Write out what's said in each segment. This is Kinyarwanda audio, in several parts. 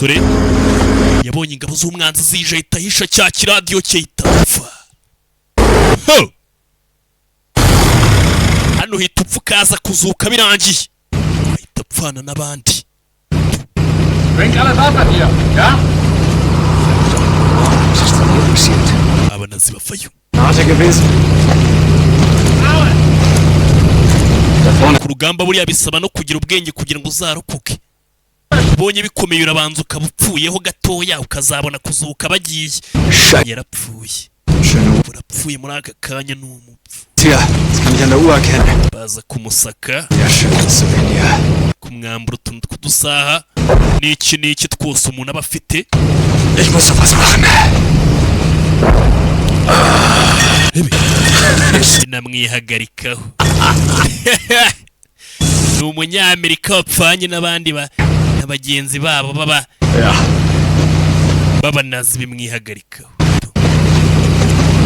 Umusore yabonye ingabo z'umwanzi zije, ahita ahisha cya kiradiyo cye, ahita apfa. Ho! Hano uhita upfa, ukaza kuzuka birangiye, ahita apfana n'abandi. Bringt alles außer dir, ja? Was ist denn hier passiert? Abanazi bavayo. Nase gewesen. Da vorne. Ku rugamba buriya bisaba no kugira ubwenge kugira ngo uzarokoke. Ubonye bikomeye, urabanza ukaba upfuyeho gatoya, ukazabona kuzuka bagiye. Scheiße. Yarapfuye. Schöne Urapfuye muri aka kanya, ni umupfu. Tja, das kann ich an der Uhr erkennen. Baza kumusaka. Ja, schönes Souvenir. Kumwambura utuntu tw'udusaha n'iki n'iki twose umuntu aba afite. Ich muss doch was machen. Binamwihagarikaho. Ni umunyamerika wapfanye n'abandi na bagenzi babo baba Ja. b'abanazi, bimwihagarikaho.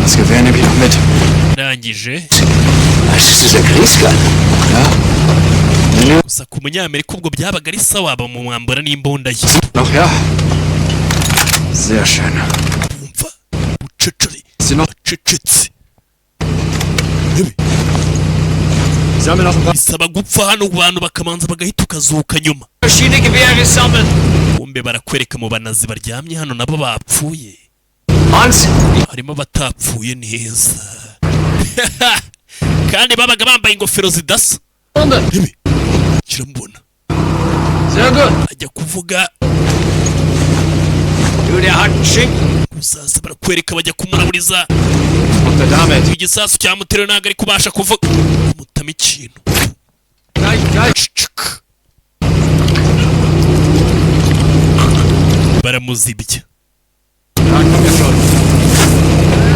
Das Gewehr nehme ich noch mit. Arangije. Das ist dieser Grieskan. Ja. Gusa ku munyamerika ubwo byabaga ari sawa, bamumwambura n'imbunda ye. Noch, ja? Sehr schön. Bumva bucecere. Ist sie noch? Acecetse. Sammel noch ein paar Bisaba gupfa hano, bantu bakamanza bagahita, ukazuka nyuma. Maschinengewehre sammeln. Kumbe barakwereka mu banazi baryamye hano, nabo bapfuye. Hans! Harimo abatapfuye neza kandi babaga bambaye ingofero zidasa. Rebe, kiramubona. Sehr gut. Ajya kuvuga. Du, der hat einen Schinken. Gusaza barakwereka bajya kumuraburiza. Unter damit. Igisasu cyamuterewe, ntabwo ari kubasha kuvuga, mutama ikintu. Gleich, gleich. Cicika. Baramuzibya. Ja, komm ja schon.